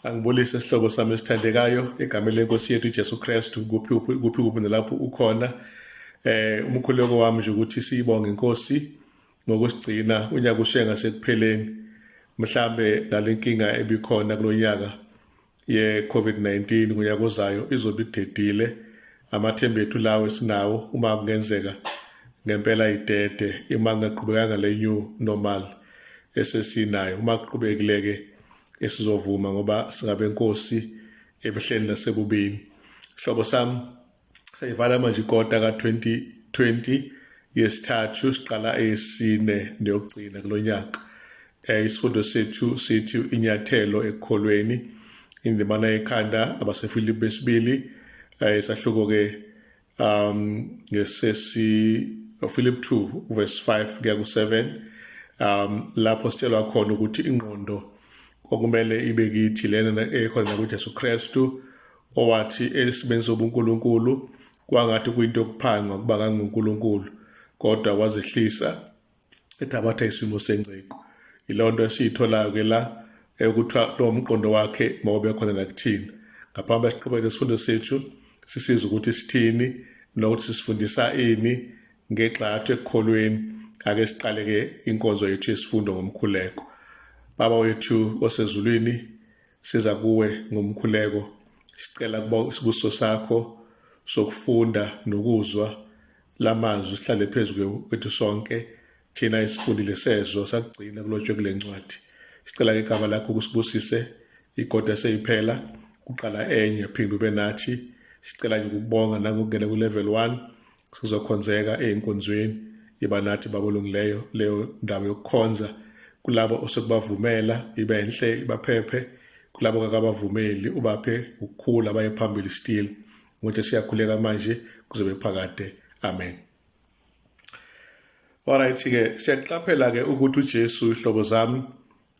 Angibulise sihlobo sami esithandekayo egameni lenkosi yethu uJesu Kristu kuphi kuphi kuphi nalapho ukhona. Umkhuleko wami nje ukuthi siyibonge inkosi ngokusigcina unyaka ushenga sekupheleni. Mhlambe nalenkinga ebikhona kulonyaka ye COVID-19 ngonyaka ozayo izobe idedile. Amathemba ethu lawo esinawo uma kungenzeka ngempela idede uma kungaqhubekanga le new normal esesinayo, uma kuqhubekile ke esizovuma ngoba singabenkosi ebuhleni nasebubini. Hlobo sami, sayivala manje ikota ka-2020 yesithathu, siqala eyesine neyokugcina kulonyaka. Isifundo sethu sithi inyathelo ekukholweni, indimana yekhanda abaseFilipi besibili, isahluko ke ngesesi Philip 2 verse 5 kuya ku-7, lapho sitshelwa khona ukuthi ingqondo okumele ibe kithi lena ekhona kuJesu Kristu, owathi esimeni sobuNkulunkulu kwangathi kuyinto yokuphanga kuba kanguNkulunkulu, kodwa wazehlisa ethabatha isimo senceku. Yiloo nto esiyitholayo ke la ekuthiwa lowo mqondo wakhe mawube khona nakuthina. Ngaphambi siqhubeke nesifundo sethu, sisiza ukuthi sithini nokuthi sisifundisa ini ngegxathu ekukholweni, ake siqale ke inkonzo yethu yesifundo ngomkhuleko. Baba wethu osezulwini, siza kuwe ngomkhuleko, sicela kuba isibusiso sakho sokufunda nokuzwa lamazwi sihlale phezu kwethu sonke thina esifundile sezwa sakugcina kulotshwe kule ncwadi. Sicela ke igama lakho kusibusise igoda seyiphela kuqala enye, phinde ube nathi. Sicela nje ukubonga nangokungena ku-level 1 sizokhonzeka ey'nkonzweni. Iba nathi baba olungileyo, leyo ndaba yokukhonza kulabo osekubavumela ibe enhle ibaphephe, kulabo kakabavumeli ubaphe ukukhula baye phambili still. Ngokuthi siyakhuleka manje kuzobe phakade, amen. Alright ke, siyaqaphela ke ukuthi uJesu, ihlobo zami,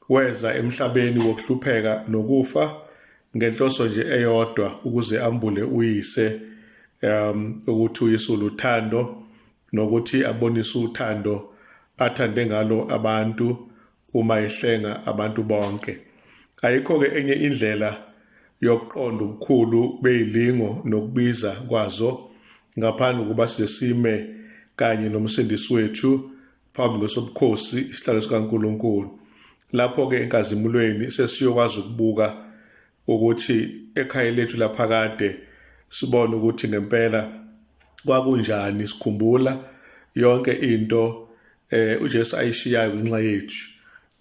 weza emhlabeni wokuhlupheka nokufa ngenhloso nje eyodwa, ukuze ambule uyise, ukuthi uyise uluthando, nokuthi abonise uthando athande ngalo abantu uma ehlenga abantu bonke. Ayikho ke enye indlela yokuqonda ubukhulu beyilingo nokubiza kwazo ngaphandle kokuba size sime kanye nomsindisi wethu phambi kwesobukhosi isihlalo sikaNkulunkulu. Lapho-ke enkazimulweni sesiyokwazi ukubuka ukuthi ekhaya lethu laphakade, sibone ukuthi ngempela kwakunjani, sikhumbula yonke into uJesu ayishiyayo ngenxa yethu.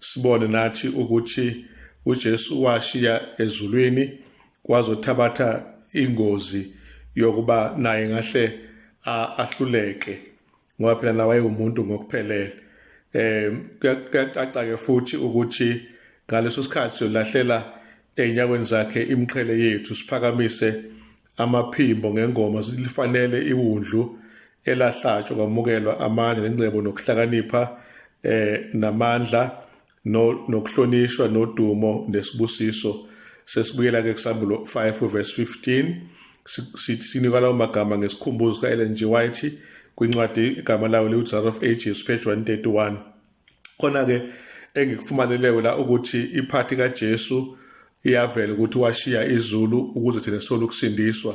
Sibone nathi ukuthi uJesu washiya ezulwini wazothabatha ingozi yokuba naye ngahle ahluleke, ngoba phela nawe wayewumuntu ngokuphelele. Kuyacaca ke futhi ukuthi ngaleso sikhathi siyolahlela ey'nyaweni zakhe imiqhele yethu, siphakamise amaphimbo ngengoma silifanele iwundlu elahlatshwa kwamukelwa amandla nengcebo nokuhlakanipha namandla nokuhlonishwa nodumo nesibusiso. Sesibuyela ke kuSambulo 5 verse 15, sinikwa lawo magama ngesikhumbuzo ka-Ellen G. White kwincwadi igama lawo liwu-Desire of Ages, page 131. Khona-ke engikufumaneleyo la ukuthi iphathi kaJesu iyavela ukuthi washiya izulu ukuze thina sithole ukusindiswa.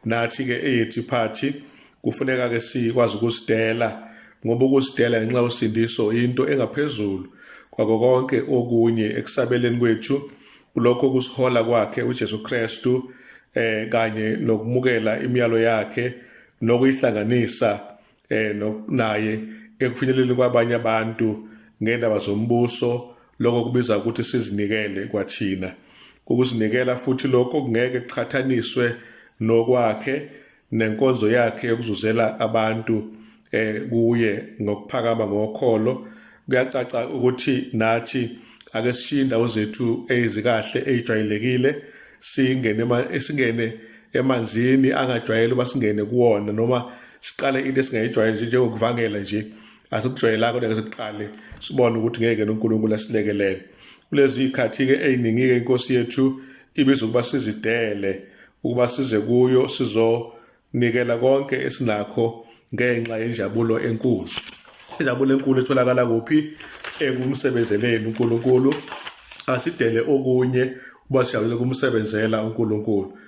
Nathi-ke eyethu iphathi kufuneka-ke sikwazi ukusidela, ngoba ukusidela ngenxa yosindiso into engaphezulu kwako konke okunye ekusabeleni kwethu kulokho kusihola kwakhe uJesu Kristu, kanye nokumukela imiyalo yakhe nokuyihlanganisa naye ekufinyeleleni kwabanye abantu ngendaba zombuso. Lokho kubiza ukuthi sizinikele kwathina. Ukuzinikela futhi lokho kungeke kuqhathaniswe nokwakhe nenkonzo yakhe yokuzuzela abantu kuye ngokuphakama ngokholo. Kuyacaca ukuthi nathi ake sishiye indawo zethu ezikahle ezijwayelekile, singene emanzini angajwayele uba singene kuwona, noma siqale into esingayijwayele nje njengokuvangela nje asikujwayelanga, kodwa ke siqale sibone ukuthi ngeke noNkulunkulu asilekelele. Kulezi zikhathi-ke ey'ningi-ke inkosi yethu ibiza ukuba sizidele, ukuba size kuyo sizonikela konke esinakho ngenxa yenjabulo enkulu. Injabulo enkulu etholakala kuphi? Ekumsebenzeleni uNkulunkulu. Asidele okunye uba sijabulele ukumsebenzela uNkulunkulu.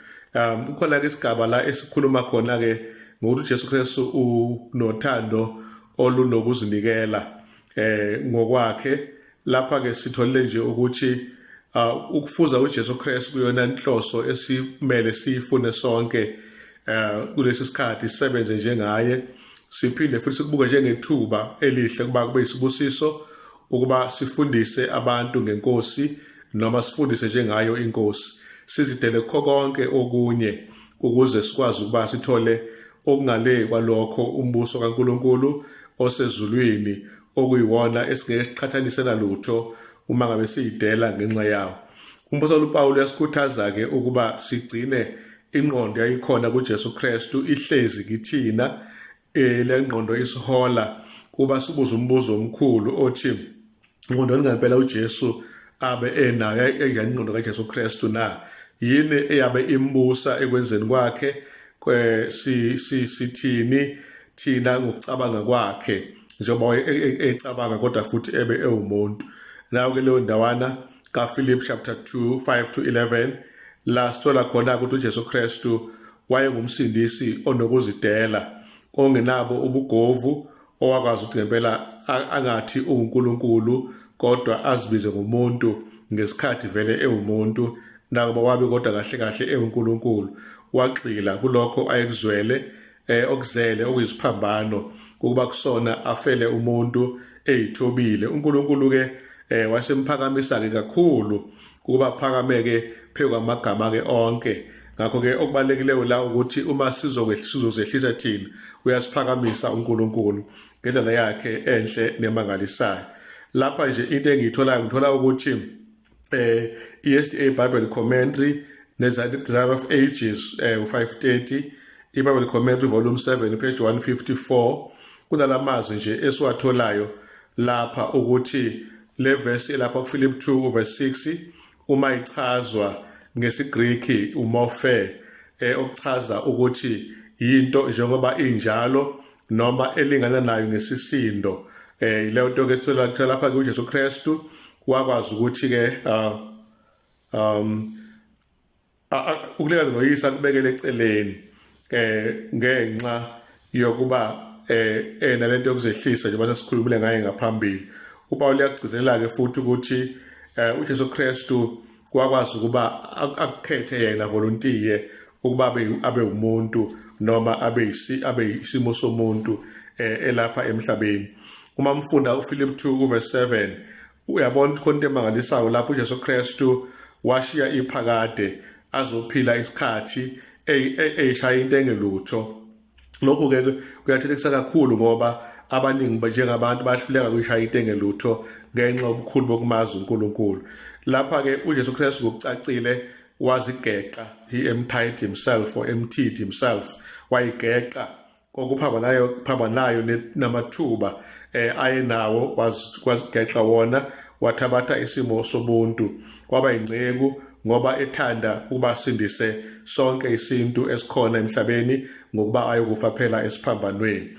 Kukhona ke isigaba la esikhuluma khona ke ngokuthi uJesu Kristu unothando olunokuzinikela ngokwakhe. Lapha ke sitholile nje ukuthi ukufuza uJesu Kristu kuyona inhloso esimele siyifune sonke kulesi sikhathi, sisebenze njengaye, siphinde futhi sikubuke njengethuba elihle kuba kube isibusiso ukuba sifundise abantu ngenkosi noma sifundise njengayo inkosi, sizidele kukho konke okunye ukuze sikwazi ukuba sithole okungale kwalokho, umbuso kaNkulunkulu osezulwini, okuyiwona esingeke siqhathanise nalutho uma ngabe siyidela ngenxa yawo. Umphostoli uPawulu uyasikhuthaza-ke ukuba sigcine ingqondo yayikhona kuJesu Kristu ihlezi kithina, le ngqondo isihola kuba sibuze umbuzo omkhulu othi ingqondo ngempela uJesu abe enayo enjani, ingqondo kaJesu Kristu na? Yini eyabe imbusa ekwenzeni kwakhe? Si sithini thina ngokucabanga kwakhe njengoba ecabanga kodwa futhi ebe ewumuntu? Nawo ke leyo ndawana kaPhilip chapter 2 5 to 11 la sithola khona ukuthi uJesu Kristu wayengumsindisi onokuzidela, ongenabo ubugovu, owakwazi ukuthi ngempela angathi uwuNkulunkulu kodwa azibize ngomuntu ngesikhathi vele ewumuntu, nakuba wabe kodwa kahle kahle ewuNkulunkulu. Wagxila kulokho ayekuzwele, okuzele okuyisiphambano, ukuba kusona afele umuntu eyithobile. uNkulunkulu ke wasemphakamisa ke kakhulu ukuba phakameke phezu kwamagama ke onke. Ngakho ke okubalulekileyo la ukuthi uma sizozehlisa thina, uyasiphakamisa uNkulunkulu ngendlela yakhe enhle nemangalisayo. Lapha nje into engiyitholayo, ngithola ukuthi ESDA Bible Commentary ne-Desire of Ages 530, i-Bible Commentary volume 7 page 154, kunalamazwi nje esiwatholayo lapha ukuthi le verse lapha kuPhilip 2 verse 6 uma ichazwa ngesiGriki umorphe, okuchaza ukuthi yinto njengoba injalo noma elingana nayo ngesisindo. Leyo nto ke sithola lapha ke uJesu Kristu wakwazi ukuthi ke ukulingana noyise akubekele eceleni ngenxa yokuba enalento yokuzehlisa njengoba sesikhulumile ngaye ngaphambili. uPaul uyagcizelela ke futhi ukuthi uJesu Kristu wakwazi ukuba akukhethe yena volunteer ukuba abe umuntu noma abe isimo somuntu elapha emhlabeni. Uma mfunda uPhilip 2 verse 7 uyabona ukuthi khona into emangalisayo lapho uJesu Kristu washiya iphakade azophila isikhathi eyishaya into engelutho. Lokhu-ke kuyathelekisa kakhulu ngoba abaningi njengabantu bahluleka kuyishaya into engelutho ngenxa yobukhulu bokumazi uNkulunkulu. Lapha-ke uJesu Kristu ngokucacile wazigeqa, he emptied himself or emptied himself, wayigeqa okuphambanayo phambanayo namathuba ayenawo, wazigeqa wona, wathabatha isimo sobuntu, kwaba inceku ngoba ethanda ukuba asindise sonke isintu esikhona emhlabeni ngokuba ayokufa phela esiphambanweni.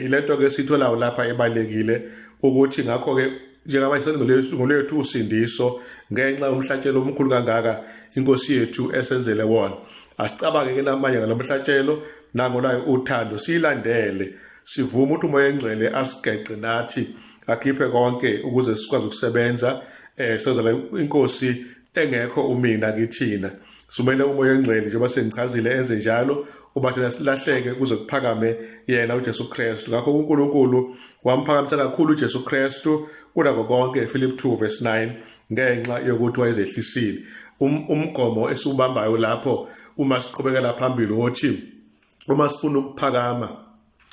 Ilento ke sitholayo lapha ebalekile ukuthi ngakho ke njengoba ngolwethu usindiso ngenxa yomhlatshelo omkhulu kangaka inkosi yethu esenzele wona, asicabange ke namanye ngalomhlatshelo nangolayo uthando, siyilandele, sivume ukuthi uMoya oNgcwele asigeqe nathi, akhiphe konke ukuze sikwazi ukusebenza senzela inkosi engekho umina kithina. Sumele uMoya oNgcwele njengoba sengichazile enze njalo uba thina silahleke kuze kuphakame yena uJesu Kristu. Ngakho uNkulunkulu wamphakamisa kakhulu uJesu Kristu kunako konke, Philip 2 verse 9, ngenxa yokuthi wayezehlisile. Umgomo esiwubambayo lapho uma siqhubekela phambili wothi uma sifuna ukuphakama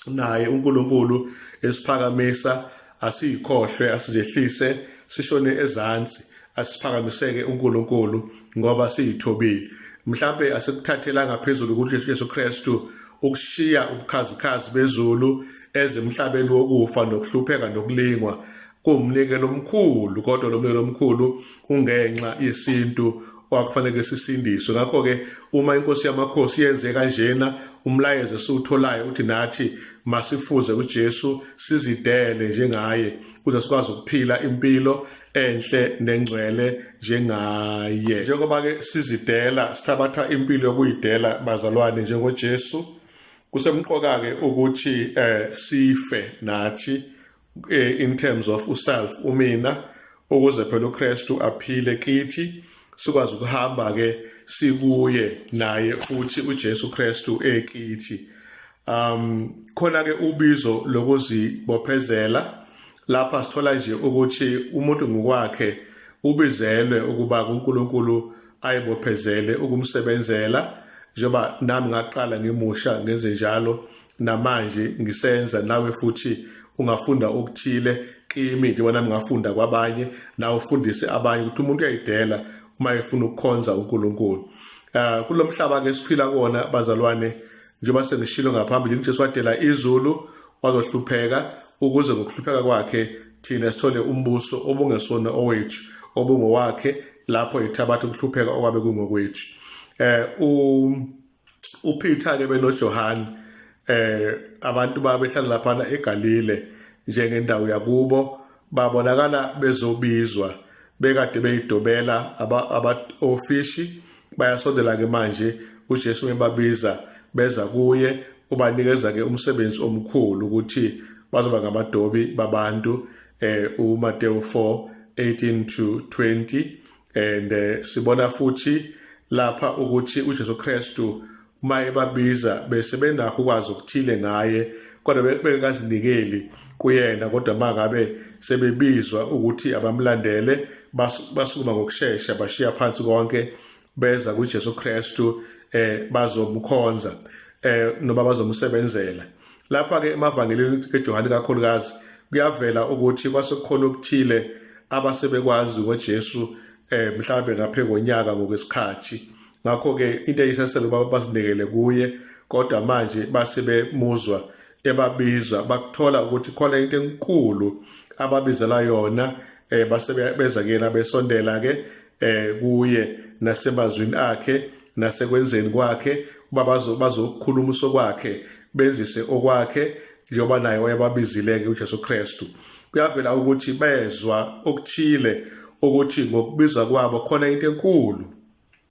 naye uNkulunkulu esiphakamisa, asiyikhohlwe, asizehlise, sishone ezansi, asiphakamiseke uNkulunkulu ngoba siyithobile. Mhlambe asikuthathelanga phezulu ukuthi uJesu Kristu ukushiya ubukhazikhazi bezulu ezemhlabeni wokufa nokuhlupheka nokulingwa kuwumnikelo omkhulu, kodwa lo mnikelo omkhulu ungenxa yesintu okwakufanele sisindiswe. Ngakho-ke uma inkosi yamakhosi yenze kanjena, umlayezo esiwutholayo uthi nathi masifuze uJesu, sizidele njengaye ukuze sikwazi ukuphila impilo enhle nengcwele njengaye. Njengoba-ke sizidela, sithabatha impilo yokuyidela bazalwane njengoJesu, kusemqoka-ke ukuthi sife nathi in terms of uself, umina, ukuze phela uKristu aphile kithi, sikwazi ukuhamba ke sikuye naye futhi uJesu Kristu ekithi. Khona ke ubizo lokuzibophezela lapha, sithola nje ukuthi umuntu ngokwakhe ubizelwe ukuba kuNkulunkulu ayibophezele ukumsebenzela, njengoba nami ngaqala ngimusha ngenze njalo, namanje ngisenza. Nawe futhi ungafunda okuthile kimi njengoba nami ngafunda kwabanye, nawe ufundise abanye ukuthi umuntu uyayidela uma efuna ukukhonza uNkulunkulu. Kulomhlaba ke siphila kuwona bazalwane, njengoba sengishilo ngaphambili, uJesu wadela izulu wazohlupheka ukuze ngokuhlupheka kwakhe thina sithole umbuso obungesona owethu, obungowakhe, lapho ithabatha ukuhlupheka okwabe kungokwethu. UPeter ke benoJohn, abantu babehlala laphana eGalile njengendawo yakubo, babonakala bezobizwa bekade beyidobela aba ofishi. Bayasondela ke manje, uJesu ebabiza, beza kuye, ubanikeza ke umsebenzi omkhulu ukuthi bazoba ngabadobi babantu, uMateyu 4 18 to 20. And sibona futhi lapha ukuthi uJesu Kristu uma ebabiza bese benakho ukwazi okuthile ngaye, kodwa bengakazinikeli kuyena. Kodwa mangabe sebebizwa ukuthi abamlandele, basukuma ngokushesha, bashiya phansi konke, beza kuJesu Kristu bazomkhonza noma bazomsebenzela. Lapha ke emavangelini kaJohane kakhulukazi kuyavela ukuthi kwasekukhona okuthile abasebekwazi ngoJesu, mhlawumbe ngaphe konyaka ngokwesikhathi. Ngakho ke into eyisesele bazinikele kuye, kodwa manje base bemuzwa ebabiza, bakuthola ukuthi khona into enkulu ababizela yona, base beza kuyena, besondela ke kuye nasemazwini akhe nasekwenzeni kwakhe, uba bazokhuluma sokwakhe, benzise okwakhe, njengoba naye wayebabizile-ke uJesu Kristu. Kuyavela ukuthi bezwa okuthile, ukuthi ngokubizwa kwabo khona into enkulu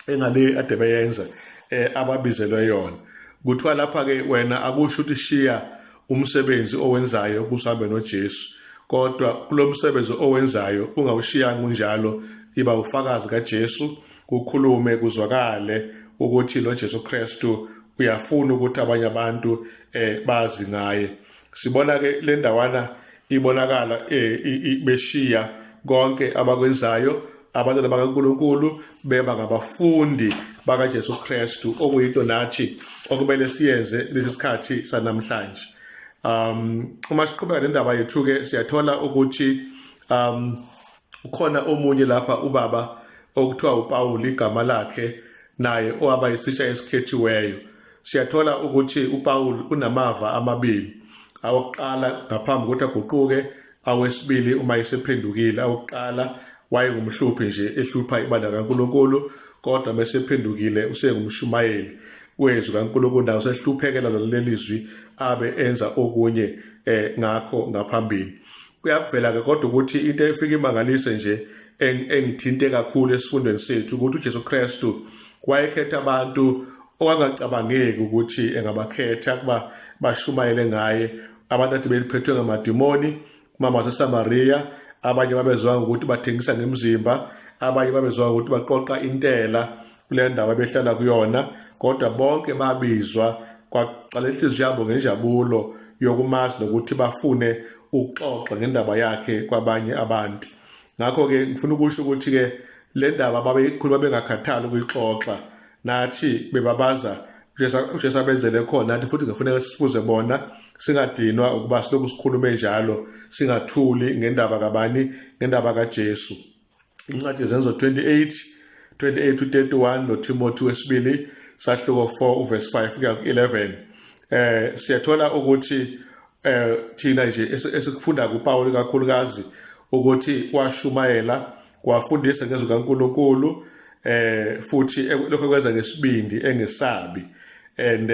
engale ade beyenza ababizelwe yona. Kuthiwa lapha ke wena akusho ukuthi shiya umsebenzi owenzayo kusambe noJesu, kodwa kulomsebenzi owenzayo ungawushiyanga unjalo, iba ufakazi kaJesu, kukhulume kuzwakale ukuthi lo Jesu Kristu uyafuna ukuthi abanye abantu bazi ngaye. Sibona ke le ndawana ibonakala beshiya konke abakwenzayo abantwana bakaNkulunkulu, beba ngabafundi bakaJesu Kristu, okuyinto nathi okumele siyenze lesi sikhathi sanamhlanje. Uma siqhubeka nendaba yethu ke, siyathola ukuthi ukhona omunye lapha ubaba okuthiwa uPaul igama lakhe, naye owaba isitsha esikhethiweyo. Siyathola ukuthi uPaul unamava amabili, awokuqala ngaphambi kokuthi aguquke, awesibili uma esephendukile. Awokuqala wayengumhluphi nje, ehlupha ibandla kaNkulunkulu, kodwa mesephendukile usengumshumayeli wezwi kaNkulunkulu, naye usehluphekela leli zwi abe enza okunye ngakho ngaphambili. Kuyavela ke kodwa ukuthi into efika imangalise nje engithinte kakhulu esifundweni sethu ukuthi uJesu Kristu wayekhetha abantu okangacabangeki ukuthi engabakhetha kuba bashumayele ngaye, abantu athi beliphethwe ngamadimoni, umama waseSamaria, abanye babezwa ukuthi bathengisa ngemizimba, abanye babezwa ukuthi baqoqa intela kule ndawo abehlala kuyona, kodwa bonke babizwa kwaqala inhliziyo yabo ngenjabulo yokumazi nokuthi bafune ukuxoxa ngendaba yakhe kwabanye abantu. Ngakho-ke ngifuna ukusho ukuthi-ke le ndaba babeyikhuluma bengakhathali ukuyixoxa, nathi bebabaza uJesu abenzele khona, nathi futhi kufuneka sifuze bona, singadinwa ukuba silokhu sikhulume njalo, singathuli ngendaba kabani, ngendaba kaJesu. Incwadi yeZenzo 28 28 to 31 noTimothy wesibili sahluko 4 uverse 5 kuya ku-11, siyathola ukuthi thina nje esikufunda kuPaul kakhulukazi ukuthi washumayela, wafundisa ngezwi kaNkulunkulu. Futhi lokho kwenza ngesibindi engesabi, and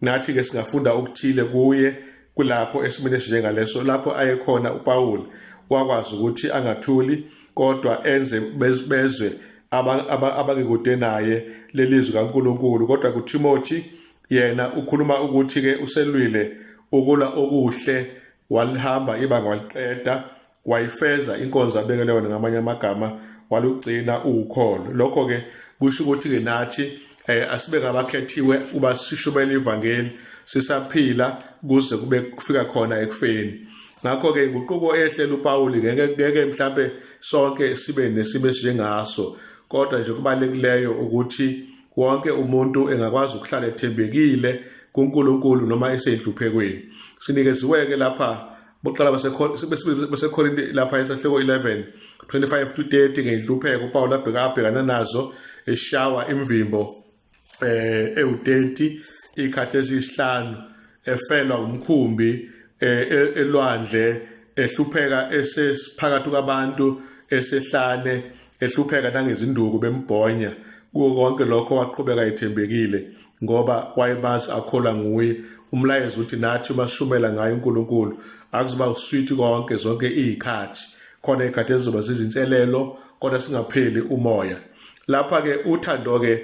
nathi ke singafunda okuthile kuye kulapho esimeni esinjengaleso lapho ayekhona uPaul. Wakwazi ukuthi angathuli kodwa enze bezwe abangekude naye lelizwi kaNkuluNkulu. Kodwa kuTimothy yena ukhuluma ukuthi ke uselwile ukulwa okuhle, walihamba ibanga waliqeda, wayifeza inkonzo abekele yona, ngamanye amagama walugcina ukholo. Lokho ke kusho ukuthi ke nathi asibe ngabakhethiwe uba sishumele ivangeli sisaphila kuze kube kufika khona ekufeni. Ngakho ke inguquko ehlela uPawuli ngeke ngeke mhlambe sonke sibe nesimo esinjengaso, kodwa nje kubalulekileyo ukuthi wonke umuntu engakwazi ukuhlala ethembekile kuNkulunkulu noma eseyinhluphekweni. Sinikeziwe-ke lapha bokuqala baseKorinte lapha esahloko 11 25 to 30 ngeyinhlupheko uPawulu abheka abhekana nazo, eshawa imvimbo ewu-30 ikhathi eziyisihlanu, efelwa umkhumbi elwandle, ehlupheka esesiphakathi kwabantu esehlane, ehlupheka nangezinduku bembhonya. Kuko konke lokho waqhubeka ethembekile ngoba wayemazi akholwa nguye. Umlayezo uthi nathi uma sishumela ngayo uNkulunkulu akuzoba usweet konke zonke izikhathi, khona izikhathi ezizoba zizinselelo, kodwa singapheli umoya. Lapha ke uthando ke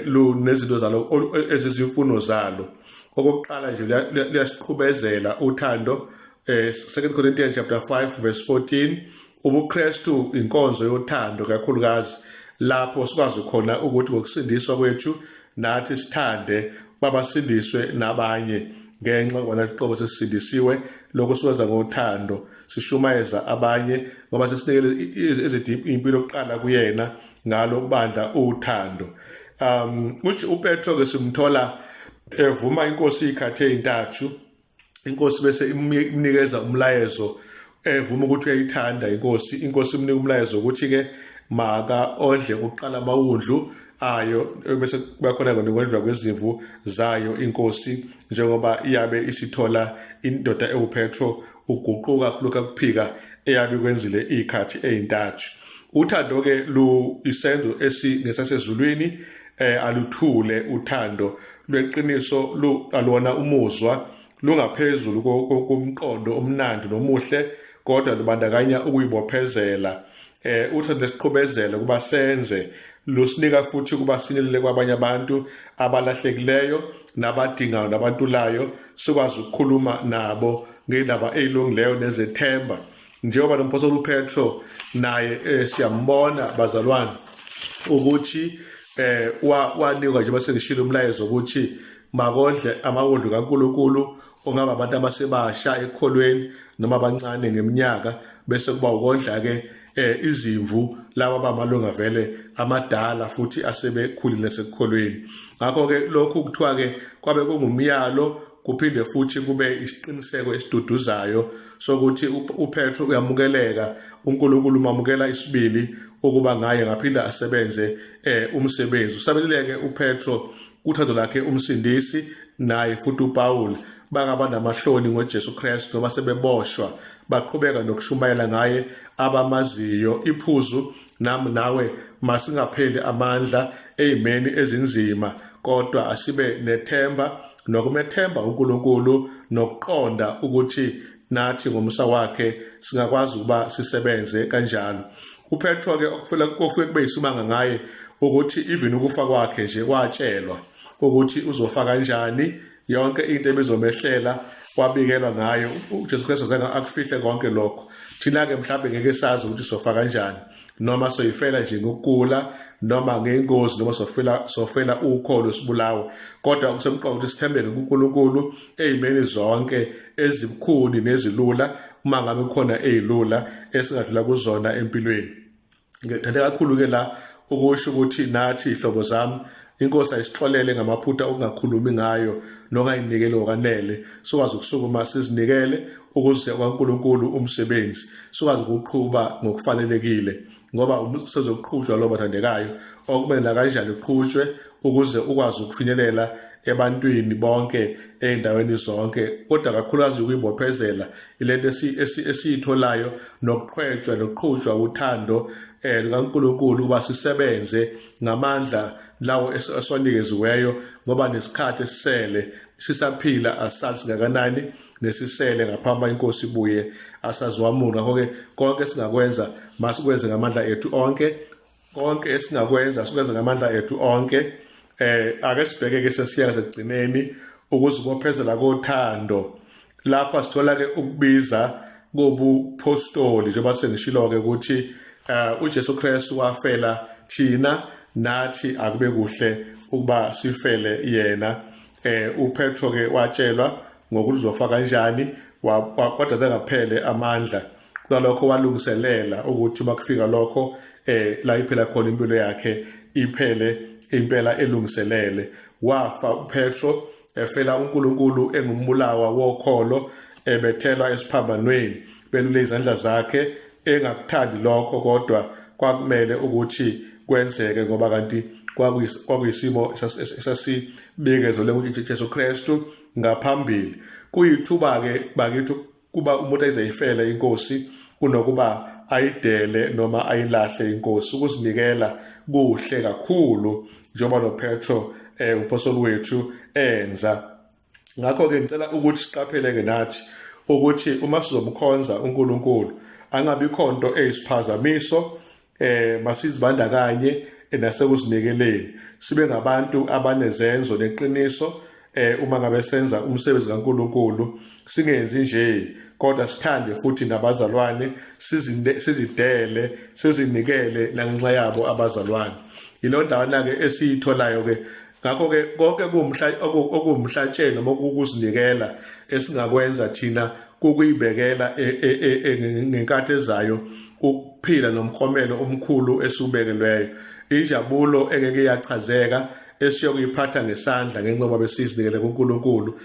lunezinto zalo ezizimfuno zalo. Okokuqala nje luyasiqhubezela uthando. 2 Corinthians chapter 5 verse 14, ubuKristu inkonzo yothando kakhulukazi lapho sikwazi khona ukuthi ngokusindiswa kwethu nathi sithande babasindiswe nabanye ngenxa yokuba nathi qobo sesisindisiwe. Lokho sikwenza ngothando, sishumayeza abanye ngoba sesinikele ezidiphi impilo yokuqala kuyena ngalo bandla uthando. Uthi uPetro ke simthola evuma inkosi ikhathe ezintathu, inkosi bese imnikeza umlayezo, evuma ukuthi uyayithanda inkosi. Inkosi imnika umlayezo ukuthi ke maka odle ukuqala amawundlu ayo, bese kuba khona nokondliwa kwezimvu zayo inkosi, njengoba iyabe isithola indoda ewuPetro uguquka kulokhu akuphika eyabe kwenzile izikhathi ezintathu. Uthando ke lu isenzo esingesasezulwini, aluthule uthando lweqiniso lu alona umuzwa, lungaphezulu komqondo omnandi nomuhle, kodwa lubandakanya ukuyibophezela. Uthando lesiqhubezela kuba senze, lusinika futhi kuba sifinyelele kwabanye abantu abalahlekileyo nabadingayo nabantulayo, sikwazi ukukhuluma nabo ngendaba eyilungileyo nezethemba, njengoba nompostoli uPetro naye siyambona bazalwane ukuthi wanikwa njengoba sengishilo umlayezo ukuthi makondle amawundlu kaNkuluNkulu, ongaba abantu abasebasha ekukholweni noma abancane ngeminyaka, bese kuba ukondla ke izimvu laba bamalunga vele amadala futhi asebekhulile sekukholweni. Ngakho ke lokhu kuthiwa ke kwabe kungumyalo, kuphinde futhi kube isiqiniseko esiduduzayo sokuthi uPetro uyamukeleka, uNkulunkulu umamukela isibili ukuba ngaye ngaphinda asebenze umsebenzi. Usabelileke uPetro uthando lakhe umsindisi, naye futhi uPaul bangaba namahloni ngoJesu Kristu noma sebeboshwa, baqhubeka nokushumayela ngaye abamaziyo. Iphuzu nami nawe, masingapheli amandla eyimeni ezinzima, kodwa asibe nethemba nokumethemba uNkulunkulu nokuqonda ukuthi nathi ngomusa wakhe singakwazi ukuba sisebenze kanjalo. UPetro ke okufike kube yisimanga ngaye ukuthi even ukufa kwakhe nje watshelwa ukuthi uzofa kanjani, yonke into ebizomehlela wabikelwa ngayo. UJesu Kristu azange akufihle konke lokho. Thina-ke mhlawumbe ngeke sazi ukuthi sofa kanjani, noma soyifela nje ngokugula noma ngengozi, noma sofela ukholo sibulawe, kodwa okusemqoka ukuthi sithembeke kuNkulunkulu ey'meni zonke ezibukhuni nezilula, uma ngabe kukhona ey'lula esingadlula kuzona empilweni. Ngithande kakhulu-ke la ukusho ukuthi nathi ihlobo zami, inkosi ayisixolele ngamaphutha okungakhulumi ngayo nongayinikeli ngokwanele, sikwazi ukusukuma sizinikele ukuze kwaNkulunkulu umsebenzi sikwazi ukuqhuba ngokufanelekile, ngoba sezoqhutshwa lo bathandekayo okumele nakanjani uqhutshwe ukuze ukwazi ukufinyelela ebantwini bonke ey'ndaweni zonke, kodwa kakhulukazi ukuyibophezela ilento esiyitholayo nokuqhwetshwa nokuqhutshwa uthando. likaNkulunkulu ukuba sisebenze ngamandla lawo esiwanikeziweyo, ngoba nesikhathi esisele sisaphila asazi ngakanani, nesisele ngaphambi inkosi ibuye asaziwamuni. Ngakho-ke konke esingakwenza masikwenze ngamandla ethu onke, konke esingakwenza sikwenze ngamandla ethu onke. Ake sibheke ke sesiya sekugcineni ukuzibophezela kothando. Lapha sithola ke ukubiza kobupostoli, njengoba sengishilo ke ukuthi uJesu Kristu wafela thina, nathi akube kuhle ukuba sifele yena. UPetro ke watshelwa ngokuthi uzofa kanjani, kodwa zangaphele amandla. Kunalokho walungiselela ukuthi uma kufika lokho la iphela khona impilo yakhe iphele impela elungiselele. Wafa uPetro efela uNkulunkulu engumbulawa wokholo, ebethelwa esiphambanweni, belule izandla zakhe, engakuthandi lokho, kodwa kwakumele ukuthi kwenzeke ngoba kanti kwakuyisimo esasibikezele uJesu Kristu ngaphambili. Kuyithuba-ke bakithi kuba umuntu ayizeyifele inkosi kunokuba ayidele noma ayilahle inkosi. Ukuzinikela kuhle kakhulu, njengoba noPetro umpostoli wethu enza. Ngakho-ke ngicela ukuthi siqaphele-ke nathi ukuthi uma sizomkhonza uNkulunkulu angabi khonto eyisiphazamiso. Masizibandakanye nasekuzinikeleni, sibe ngabantu abanezenzo neqiniso uma ngabe senza umsebenzi kaNkulunkulu, singenzi nje kodwa sithande futhi nabazalwane, sizidele, sizinikele nangenxa yabo abazalwane. Yilo ndawana-ke esiyitholayo-ke. Ngakho-ke konke okuwumhlatshelo noma okukuzinikela esingakwenza thina kukuyibekela ngenkathi ezayo ukuphila nomklomelo omkhulu esiwubekelweyo, injabulo engeke yachazeka esiyokuyiphatha ngesandla ngenxa yokuba besizinikele kuNkulunkulu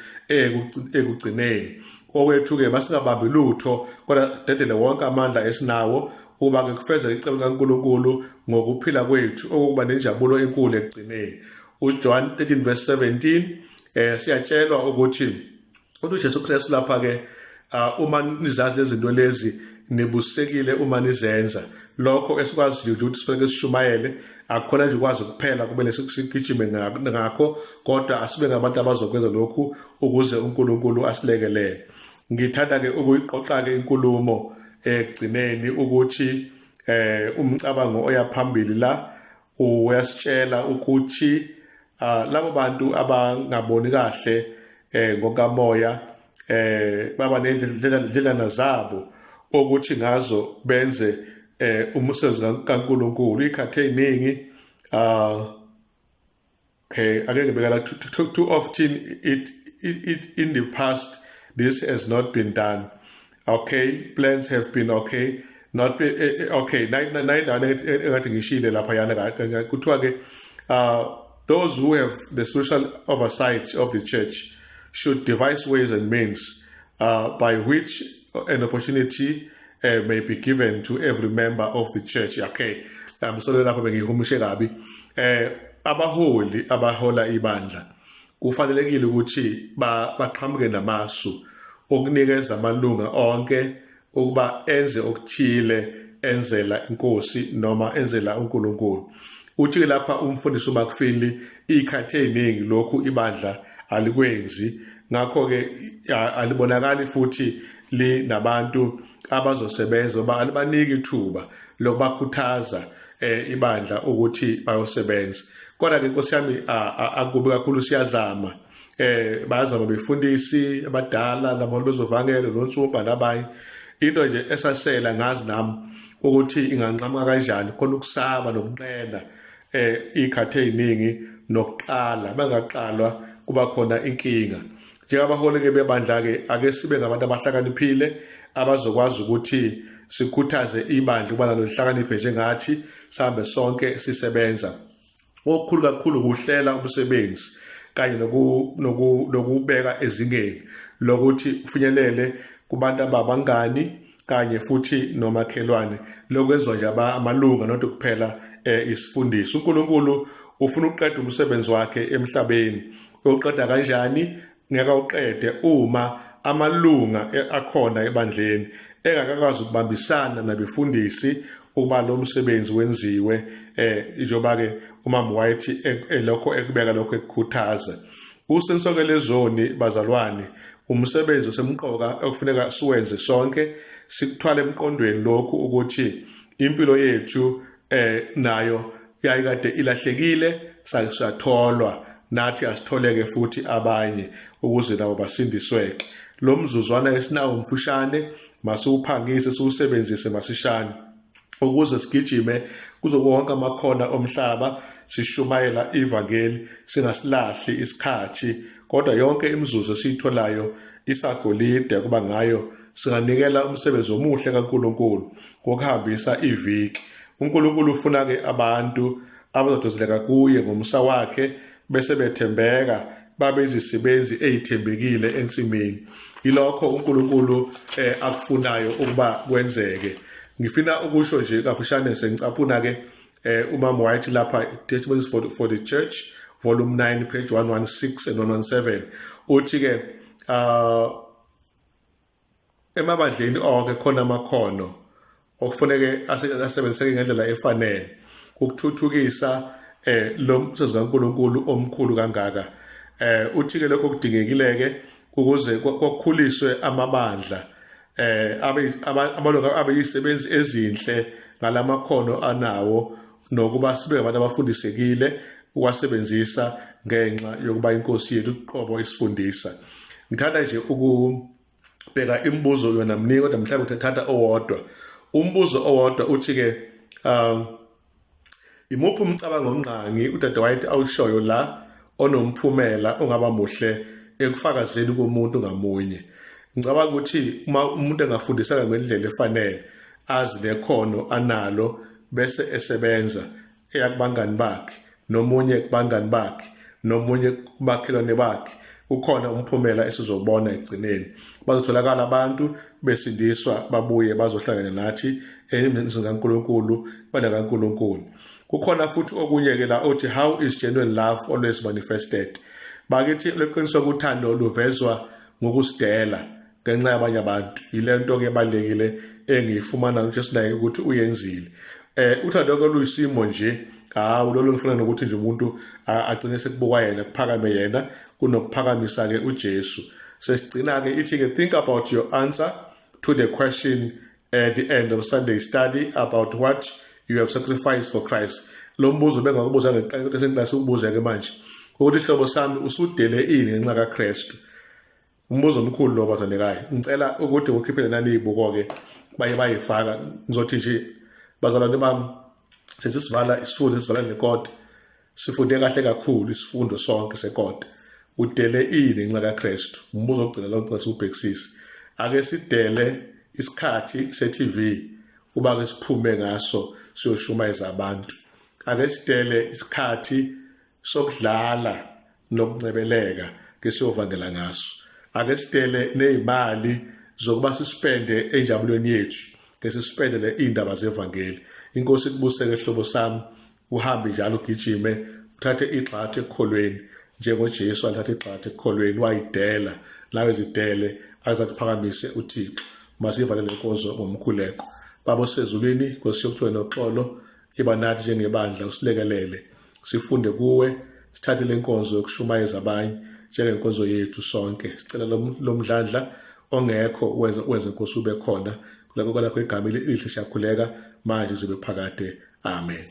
ekugcineni. Okwethu-ke masingabambi lutho, kodwa dedele wonke amandla esinawo ukuba-ke kufezeke icebo likaNkulunkulu ngokuphila kwethu, okukuba nenjabulo enkulu ekugcineni. UJohn 13 verse 17 siyatshelwa ukuthi uJesu Kristu lapha ke, uma nizazi lezi zinto lezi nibusekile uma nizenza. Lokho esikwaziyo nje ukuthi sifanele sishumayele, akukhona nje ukwazi kuphela kumele sigijime ngakho, kodwa asibe ngabantu abazokwenza lokhu ukuze uNkulunkulu asilekelele. Ngithanda ke ukuyiqoqa ke inkulumo ekugcineni ukuthi umcabango oya phambili la uyasitshela ukuthi labo bantu abangaboni kahle ngokamoya baba nendlela zabo ukuthi ngazo benze umsebenzi kaNkulunkulu ikhathi eziningi. Okay, ake ngibeka la, too often it in the past this has not been done. Okay, plans have been, okay, not okay, nine nine engathi ngishile lapha yana. Kuthiwa ke those who have the spiritual oversight of the church should devise ways and means by which an opportunity may be given to every member of the church. Okay, sorry, lapha bengihumushe kabi. Abaholi abahola ibandla kufanelekile ukuthi baqhamuke namasu okunikeza amalunga onke ukuba enze okuthile enzela inkosi noma enzela uNkulunkulu. Uthi lapha umfundisi uMcFinley, ikhathi eziningi lokhu ibandla alikwenzi, ngakho-ke alibonakali futhi linabantu abazosebenza ngoba alibaniki ithuba lokubakhuthaza ibandla ukuthi bayosebenza. Kodwa ke Nkosi yami, akubi kakhulu, siyazama, bayazama befundisi abadala nabaholi bezovangelo nonsumpa nabanye. Into nje esasela ngazi nami ukuthi inganqamuka kanjani khona ukusaba nokunqena ikhathi eziningi nokuqala bangaqalwa kuba khona inkinga. Njengabaholi ke bebandla ke, ake sibe ngabantu abahlakaniphile abazokwazi ukuthi sikhuthaze ibandla ukuba nalo lihlakaniphe njengathi, sihambe sonke sisebenza. Okukhulu kakhulu ukuhlela umsebenzi kanye nokubeka ezingeni lokuthi ufinyelele kubantu ababangani kanye futhi nomakhelwane. Lokwenziwa nje amalunga not kuphela isifundisi. uNkulunkulu ufuna ukuqeda umsebenzi wakhe emhlabeni. Uyoqeda kanjani? Ngeke uqede uma amalunga akhona ebandleni engakakwazi ukubambisana nabefundisi. ukuba lo msebenzi wenziwe njengoba ke uMama White elokho ekubeka lokho ekukhuthaza. Usensoke lezoni bazalwane, umsebenzi osemqoka okufuneka siwenze sonke, sikuthwale emqondweni lokhu ukuthi impilo yethu nayo yayikade ilahlekile, satholwa nathi asitholeke futhi abanye ukuze nabo basindisweke. Lo mzuzwana esinawo mfushane, masiwuphangise siwusebenzise masishane ukuze sigijime kuzo wonke amakhona omhlaba sishumayela ivangeli, singasilahli isikhathi, kodwa yonke imizuzu esiyitholayo isagolide kuba ngayo singanikela umsebenzi omuhle kaNkulunkulu wokuhambisa iviki. uNkulunkulu ufuna ke abantu abazodonseleka kuye ngomusa wakhe bese bethembeka babe izisebenzi ezithembekile ensimini. Yilokho uNkulunkulu akufunayo ukuba kwenzeke. Ngifuna ukusho nje kafushane sengicaphuna ke uMama White lapha, Testimonies for the Church, volume 9, page 116 and 117. Uthi ke emabandleni onke khona amakhono okufuneke asebenziseke ngendlela efanele ukuthuthukisa lo msebenzi kaNkulunkulu omkhulu kangaka. Uthi ke lokho kudingekileke ukuze kwakhuliswe amabandla abe amalungu abe yisebenzi ezinhle ngalamakhono anawo, nokuba sibe abantu abafundisekile ukwasebenzisa ngenxa yokuba inkosi yethu uqobo isifundisa. Ngithanda nje ukubheka imibuzo yona mningi, kodwa mhlawumbe uthatha owodwa umbuzo owodwa. Uthi ke imuphi umcabango ngqangi udade White awushoyo la onomphumela ongaba muhle ekufakazeni komuntu ngamunye? Ngicabanga ukuthi uma umuntu engafundiseka ngendlela efanele, azi nekhono analo, bese esebenza eya kubangani bakhe, nomunye kubangani bakhe, nomunye kumakhelwane bakhe, ukhona umphumela esizobona ekugcineni. Bazotholakala abantu besindiswa, babuye bazohlangana nathi emzini kaNkulunkulu, bana kaNkulunkulu. Kukhona futhi okunye ke la othi, how is genuine love always manifested? Bakithi, leqiniso kuthando luvezwa ngokusidela ngenxa yabanye abantu. Yile nto ke ebalekile engiyifumana uJesu naye ukuthi uyenzile. Uthando ke luyisimo nje, hawu, lolo lufuna nokuthi nje umuntu agcine sekubukwa yena, kuphakame yena kunokuphakamisa ke uJesu. Sesigcina ke, ithi ke, think about your answer to the question at the end of Sunday study about what you have sacrificed for Christ. Lo mbuzo bengakubuza ngeqala, kodwa sengicela ukubuza ke manje ukuthi, ihlobo sami, usudele ini ngenxa kaKristu? Umbuzo omkhulu lo, bathandekayo. Ngicela ukuthi ukhiphele nani izibuko ke baye bayifaka. Ngizothi nje, bazalwane bami, sesivala isifundo, sivala nekota. Sifunde kahle kakhulu isifundo sonke sekota. Udele ini ngenxa kaKristu? Umbuzo ogcina lo, ngicela siwubhekisise. Ake sidele isikhathi se-TV uba ke siphume ngaso siyoshumayeza abantu. Ake sidele isikhathi sokudlala nokuncebeleka ke siyovangela ngaso. Ake sidele nezimali zokuba sispende enjabulweni yethu, ke sispendele indaba zevangeli. Inkosi ikubuseke, hlobo sami. Uhambe njalo, ugijime, uthathe igxathu ekukholweni njengoJesu alithatha igxathu ekukholweni, wayidela. Nawe zidele, aze akuphakamise uThixo. Masivalele inkonzo ngomkhuleko. Baba osezulwini, Nkosi yokuthiwa noxolo, iba nathi njengebandla, usilekelele sifunde kuwe, sithathe le nkonzo yokushumayeza abanye njengenkonzo yethu sonke. Sicela lo mdlandla ongekho wenze, Nkosi, ube khona kulakho kwalakho igama elihle. Siyakhuleka manje zibe phakade, amen.